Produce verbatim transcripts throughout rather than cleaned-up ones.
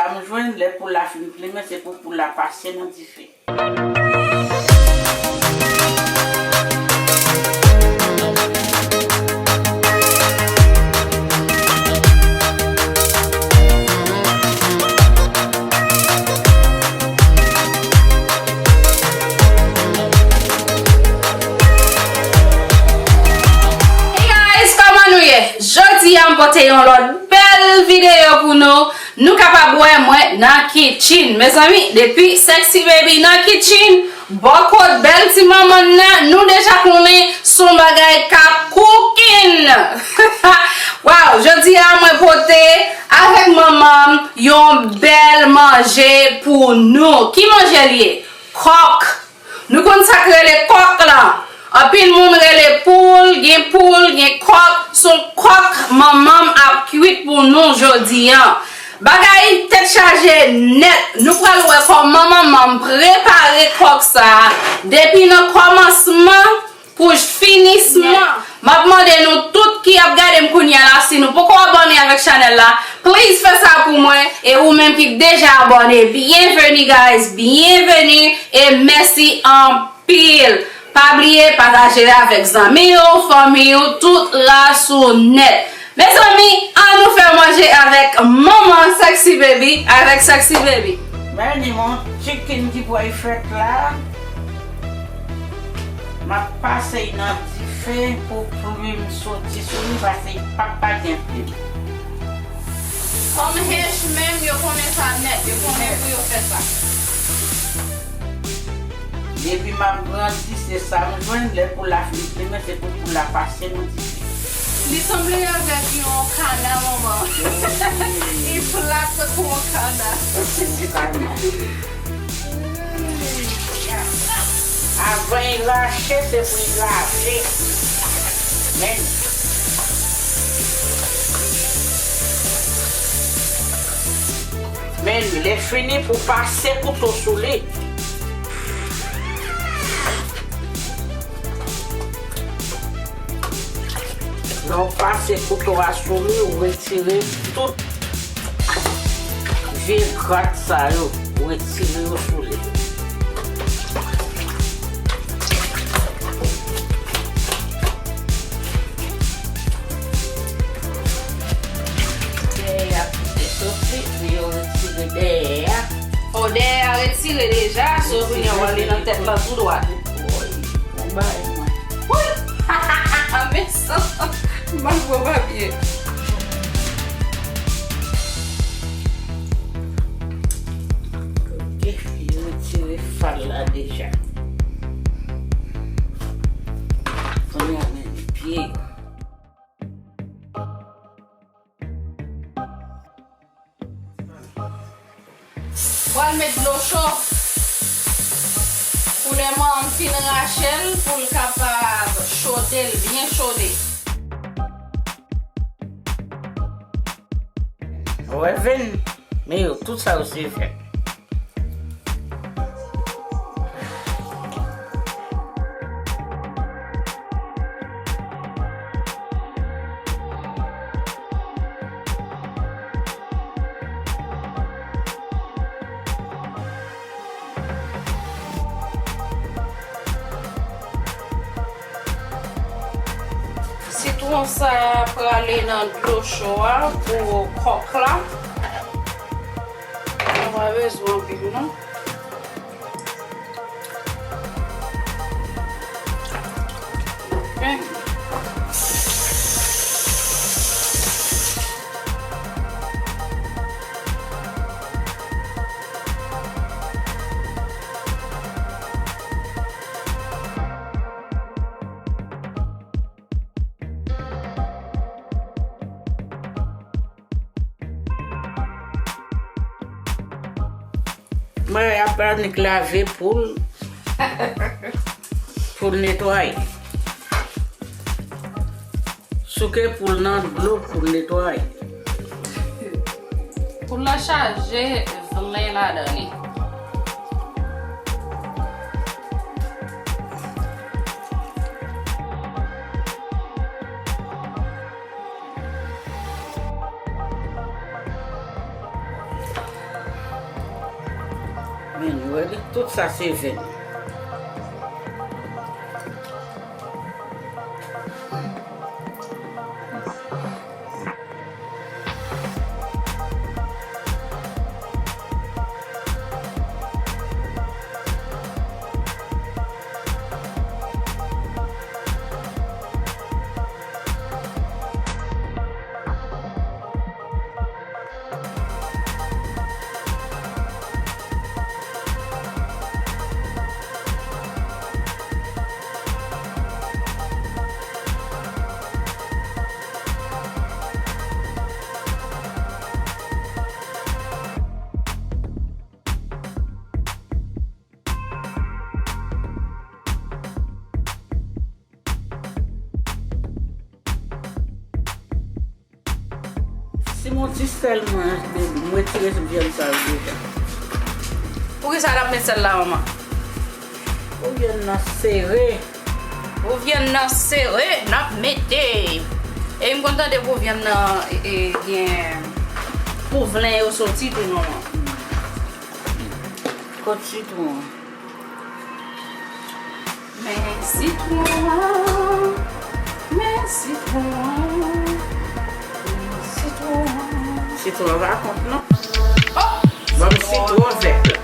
M jwenn lè poul la fin plimen, se pou poul la pase nan dife. Hey guys, kòman nou ye? Jodi a m pote yon lòt bèl videyo pou nou. Nou kapab wè mwen nan kitchen. Mezanmi, depi Sexy Baby nan kitchen, bò kot bèl ti manman nan, nou deja konnen se yon bagay k ap cooking. Wow, jodi a mwen pote avèk manman m yon bèl manje pou nou. Ki manje l ye? Kòk. Nou konn sa k rele kòk la. Anpil moun rele poul, gen poul, gen kòk. Se yon kòk manman m ap kwit pou nou jodi a. Bagay tèt chaje nèt. Nou pral wè kòman manman m prepare kòk sa a. Depi nan kòmansman pou finisman. M ap mande nou tout ki ap gade m kounye a la, si nou poko abòne avèk chanèl la, please fè sa pou mwen. E ou menm ki deja abòne, byenveni guys, byenveni e mèsi anpil. Pa bliye pataje avèk zanmi w, fanmi w, tout ras ou nèt. Mezanmi, ann nou fè manje avèk manman Sexy Baby, avèk Sexy Baby. Men ni mon chicken ki pral fèt la. M ap pase l nan dife pou plim soti sou li, paske li p ap pa gen plim. Fanm Haiti menm, yo konnen sa nèt, yo konnen pou yo fè sa. Depi m ap grandi, se sa m jwenn. Lè poul la fin plimen, se pou poul la pase nan dife. Li sanble avèk yon kana, manman. Li plat tankou yon kana. Tankou yon kana. Avan l rache, se pou l lave. Men. Men, lè fini pou pase kouto sou li. Lè w pase kouto a sou li, ou retire tout vye grat sa yo, ou retire yo sou li. Dèyè a kite soti, men yo retire dèyè a. O, dèyè a retire deja, so kounye a w ale nan tèt la tou dwat. Woy, bon bagay mwen. Woy! Mesan, m pa pran papye. Ok, yo retire fal la deja. Kounye a men pye yo. Pral met dlo cho pou lè manman m fin rache l, pou l kapab chode l, byen chode. Wè venn, men yo, tout sa yo se venn. Sitwon sa a prale nan dlo cho a pou kòk la. Nou pa bezwen anpil non. Mwen ap annik lave poul, poul netwaye. Souke poul nan dlo poul netwaye. Poul la chaje vlen ladan li. Venn, ou wè li, tout sa se venn. Si m yon ti sèl mwen, baby, m retire vyann sa yo deja. Poukisa n ap met sèl la, manman? Pou vyann nan sere. Pou vyann nan sere, n ap mete. E m konn tande pou vyann nan, e, e, gen pou vlen yo soti tou, manman. Kot sitwon an? Men sitwon an, men sitwon an, men sitwon an. Sitwon an pa kont non. Oh! Ban m sitwon vèt la.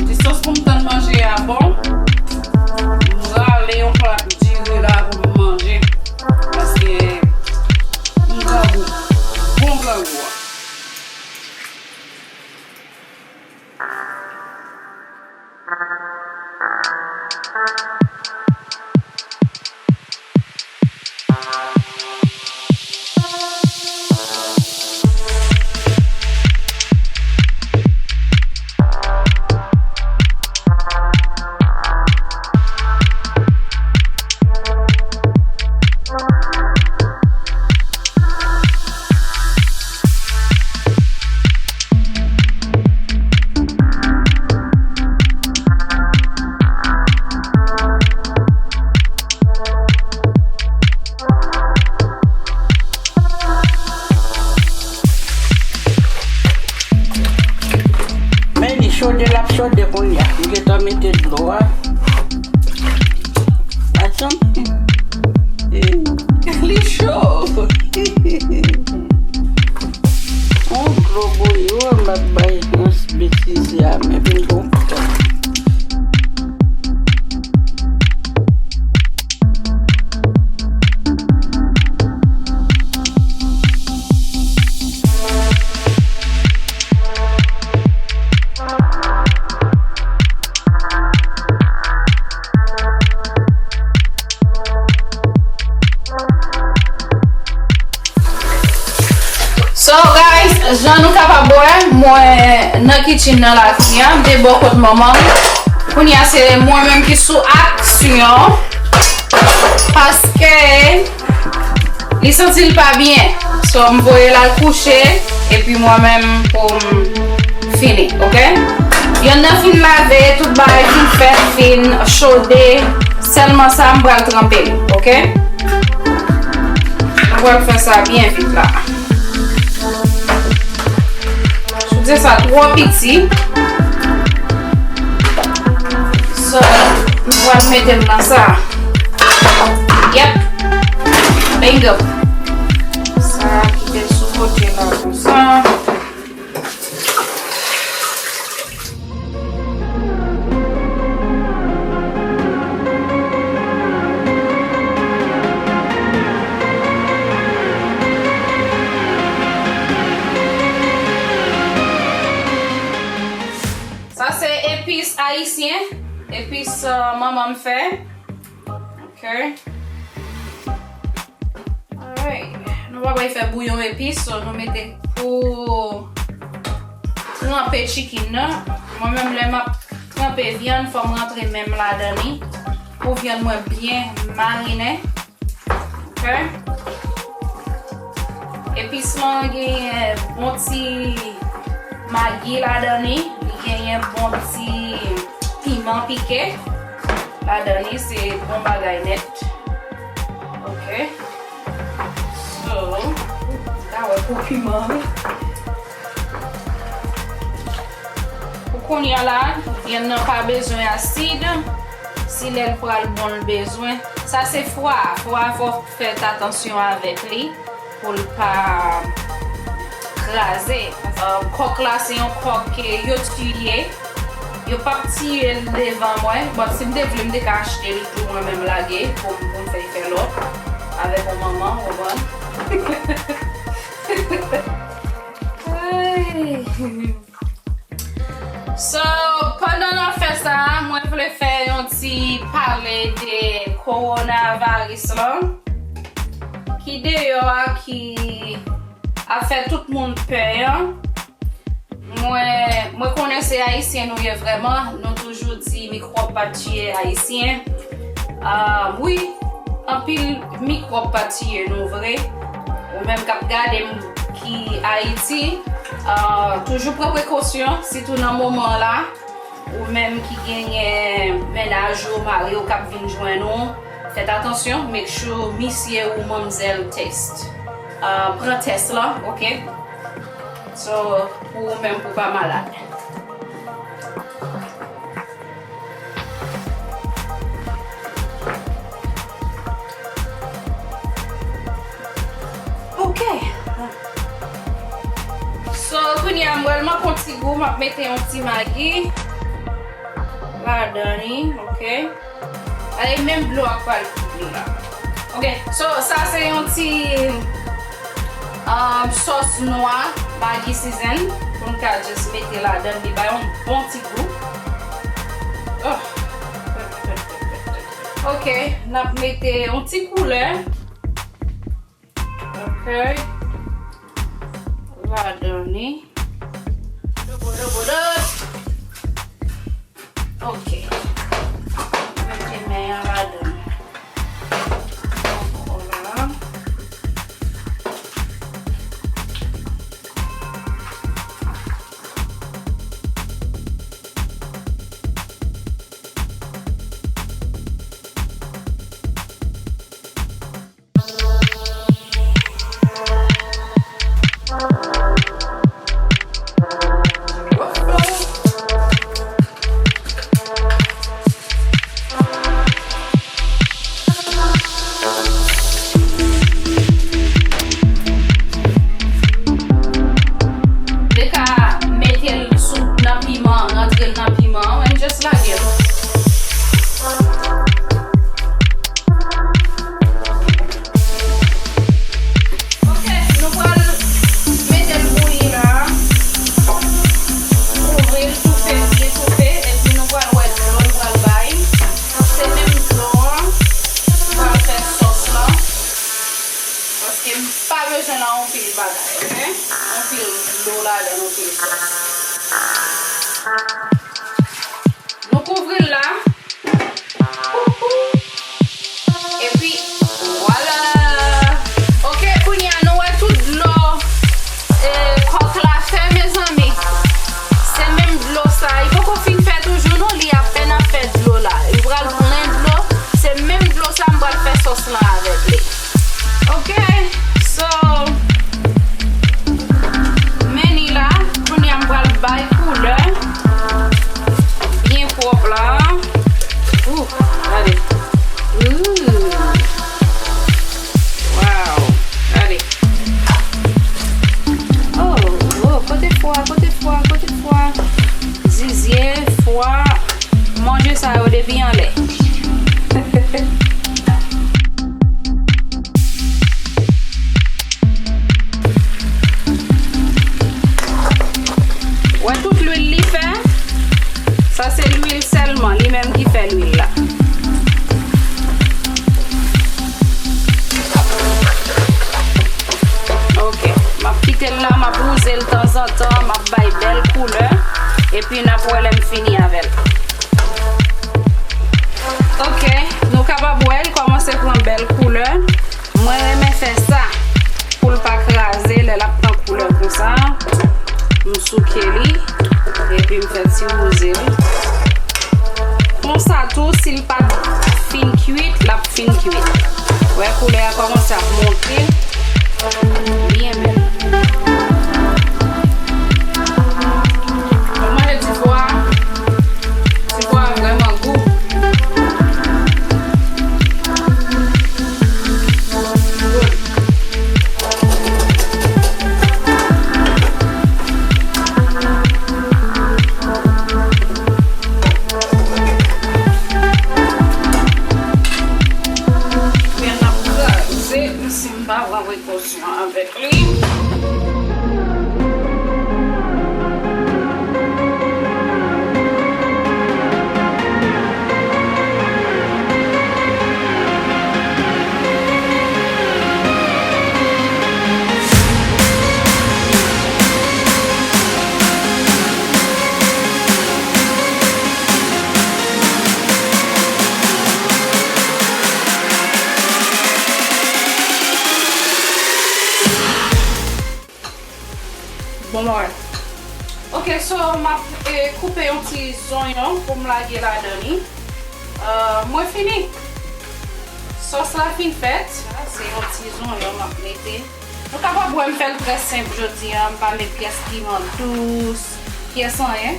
Distans pou m tann manje a bon, m rale yon plat diri la pou m manje. Paske m grangou. Bon grangou a. Men li chode, l ap chode kounye a. M gentan mete dlo a. Atann. Li cho. On dlo bouyi, wi, m ap bay nan betize a, men vin gon tan. So, guys, jan nou kapab wè, mwen nan kitchen nan la, kounye a, m te bò kot manman m. Kounye a, se mwen menm ki sou aksyon. Paske li santi l pa byen. So, m voye l al kouche, epi mwen menm pou m fini, oke? Vyann nan fin lave, tout bagay fin fèt, fin chode. Sèlman sa, m pral tranpe l, oke? M pral fè sa byen vit la. Soutyen sa twò piti. So, m pral mete l nan sa. Yep. Bingo. Sa kite l sou kote la konsa. Sa se epis ayisyen, epis, euh, manman m fè. Ok. Alright. Nou pa bay fè bouyon epis, so nou mete pou tranpe chicken nan. Mwen menm, lè m ap tranpe vyann, fò m rantre men m ladan li pou vyann mwen byen marinen. Ok? Epis lan genyen bon ti magi ladan li, li genyen bon ti piman pike ladan li, se bon bagay nèt. Ok? So, ta wè pou piman wi. Pou kounye a la, vyann nan pa bezwen asid. Si lè l pral bon, l bezwen. Sa se fwa a. Fwa a, fò w fè atansyon avèk li pou l pa kraze. Euh, kòk la, se yon kòk ke yo tiye. Yo p ap tiye l devan mwen. Bon, si m te vle, m te ka achte l tou mwen menm lage pou m, pou m fè l fè lòt avèk yon manman, w konprann? Ay. So, pandan n ap fè sa, mwen vle fè yon ti pale de coronavirus lan ki deyò a, ki ap fè tout moun pè an. Mwen, mwen konnen se Ayisyen nou ye vrèman. Nou toujou di mikwòb pa t tiye Ayisyen. Ah, wi, anpil mikwòb pa t tiye nou vre. Ou menm k ap gade m ki Ayiti, ah, toujou pran prekosyon, sitou nan moman la. Ou menm ki genyen mennaj ou, mari w k ap vin jwenn ou, fèt atansyon, make sure misye ou manmzèl test. Ah, pran tès lan, ok? So, pou ou menm pou w pa malad. Ok. So, kounye a, m pral manke yon ti gou, m ap mete yon ti magi ladan li, ok? Ale, menm dlo a pral kouvri la. Ok, so, sa se yon ti, um, sòs nwa, Maggi season, pou n ka just mete ladan, li bay yon bon ti gou. Oh. Ok, n ap mete yon ti koulè. Ok. Ladan li. Dobo, dobo, dobo. Ok. Mete men an ladan. Ankò la. Li ka mete l sou, nan piman, rantre l nan piman an, and just lage l. Ok, nou pral mete l bouyi la. Kouvri l, toufe l, byen toufe, epi nou pral wè dlo l pral bay. Se menm dlo an, nou pral fè sòs lan. Paske m pa bezwen nan anpil bagay, ok? Anpil dlo ladan, anpil sòs. Nou kouvri l la. Epi, vwala. Ok, kounye a nou wè tout dlo, eh, kòk la fè, mezanmi. Se menm dlo sa. Li poko fin fè toujou, non. Li apèn ap fè dlo la. Li pral plen dlo. Se menm dlo sa m pral fè sòs lan avèk li. Ok, so, men li la, kounye a m pral bay koulè byen pwòp la. Ooh, gade. Ooh. Wow, gade. Oh, oh, kote fwa, kote fwa, kote fwa? Zizye, fwa, manje sa yo depi anlè. Wè tout lwil li fè? Sa se lwil sèlman, li menm ki fè lwil la. Ok, m ap kite l la, m ap wouze l tanzantan, m ap bay bèl koulè. Epi n ap wè lè m fini avè l. Ok, nou kapab wè l kòmanse pran bèl koulè. Mwen renmen fè sa pou l pa kraze lè l ap pran koulè konsa. M souke li, epi m fè ti wouze l. Konsa tou, si l pa t fin kuit, l ap fin kuit. Wè, koulè a kòmanse ap monte. Byen bèl. Mwen manje ti pwa. Ti pwa a vrèman gou. Good. Byen ap kraze, si m pa pran prekosyon avèk li. Bon, mwen. Ok, so m ap, eh, koupe yon ti zonyon pou m lage ladan li. Eh, mwen fini. Sòs la fin fèt. Sa se yon ti zonyon m ap mete. Nou kapab wè m fè l trè senp jodi a. M pa met pyès piman dous, pyès anyen.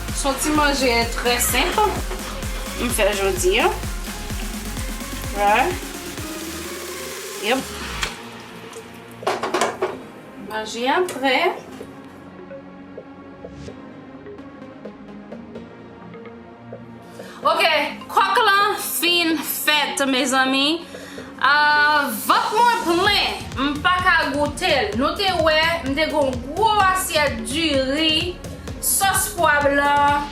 Se yon ti manje trè senp m fè jodi a. Right. Yep. Manje a prè. Ok, kòk lan fin fèt, mezanmi. Ah, vant mwen plen, m pa ka goute l. Nou te wè, m te gon gwo asyèt diri, sòs pwa blan,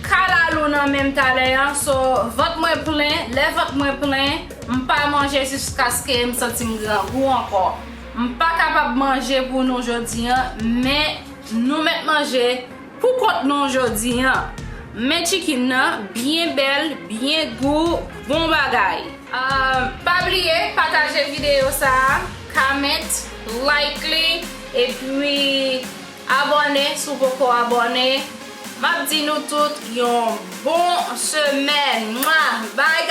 kalalou nan menm talè an. So, vant mwen plen, lè vant mwen plen, m pa manje jiskaske m santi m grangou ankò. M pa kapab manje pou nou jodi an, men nou mèt manje pou kont nou jodi an. Men chicken nan byen bèl, byen gou, bon bagay. Ah, pa bliye pataje videyo sa a, comment, like li, epi abòne si w poko abòne. M ap di nou tout yon bon semèn. Mwa! Bye!